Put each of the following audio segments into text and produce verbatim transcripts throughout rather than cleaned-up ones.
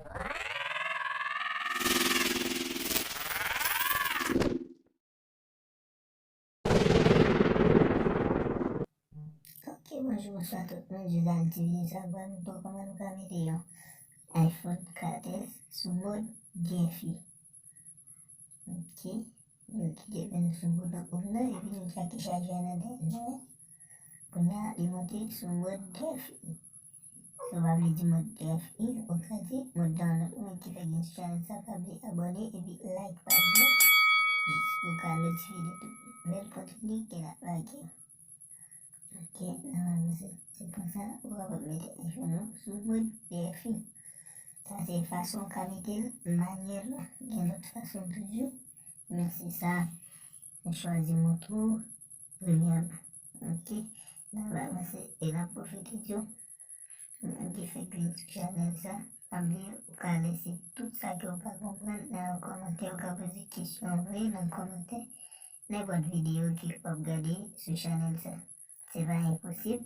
Ok, bonjou, bonswa tout moun. Jodi a, ti videyo sa, m pral montre w kòman nou ka mete yon iPhone katòz sou mòd D F I. Ok, nou kite men nou sou bouton on nan, epi nou tcheke chajè a nan dèyè nou. Kounye a, li monte sou mòd D F I. Sa pa vle di mòd D F I, ou ka di mòd download. Ou menm ki fèk vin sou chanèl sa, pa bliye abòne epi like paj la, jis pou w ka notifye de tout nouvèl kontni ke n ap lage. Ok, nòmalman se, se konsa ou kapab mete iPhone ou sou mòd D F I. Sa se fason ou ka mete l manyèlman. Gen lòt fason toujou, men se sa m chwazi montre w premyèman. Ok, n ap avanse e n ap pwofite di w, moun ki fèk vin sou chanèl sa, pa bliye ou ka lese tout sa ke w pa konprann nan yon kòmantè, ou ka poze kesyon vre nan kòmantè nenpòt videyo ke w ap gade sou chanèl sa. Se pa enposib.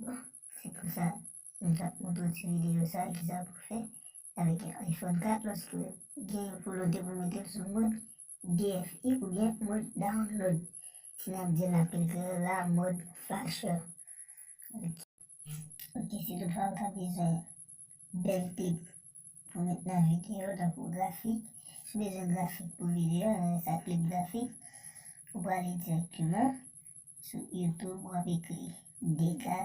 Bon, se konsa, m t ap montre w ti videyo sa, kisa pou fè avèk yon iPhone kat lòske w gen yon volonte pou mete l sou mòd D F I oubyen mòd download. Si n ap di l nan kiltirèl la, mòd flasher. Ok, si toutfwa w ta bezwen bèl klip pou met nan videyo, tankou grafik, si w bezwen grafik pou videyo, nan sa klip grafik, ou prale dirèkteman sou YouTube, w ap ekri Dega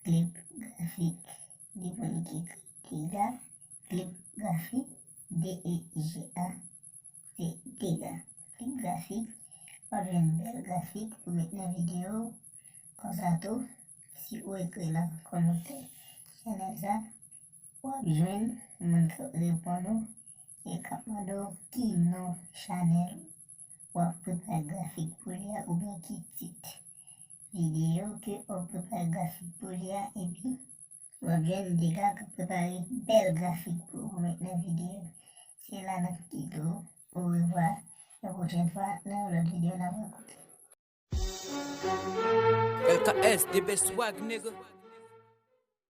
klip grafik. Depi w ekri Dega klip grafik, D E G A, se Dega klip grafik, w ap jwenn bèl grafik pou met nan videyo. Konsa tou, si ou ekri nan kòmantè chanèl sa, w ap jwenn moun k ap reponn ou e k ap mande w ki non chanèl w ap prepare grafik pou li a oubyen ki tit videyo ke w ap prepare grafik pou li a, epi w ap jwenn Dega k ap prepare bèl grafik pou ou pou met nan videyo. Se la n ap kite w. Orevwa. Yon pwochèn fwa, nan yon lòt videyo, n ap rankontre. L K S, the best swag, nigga.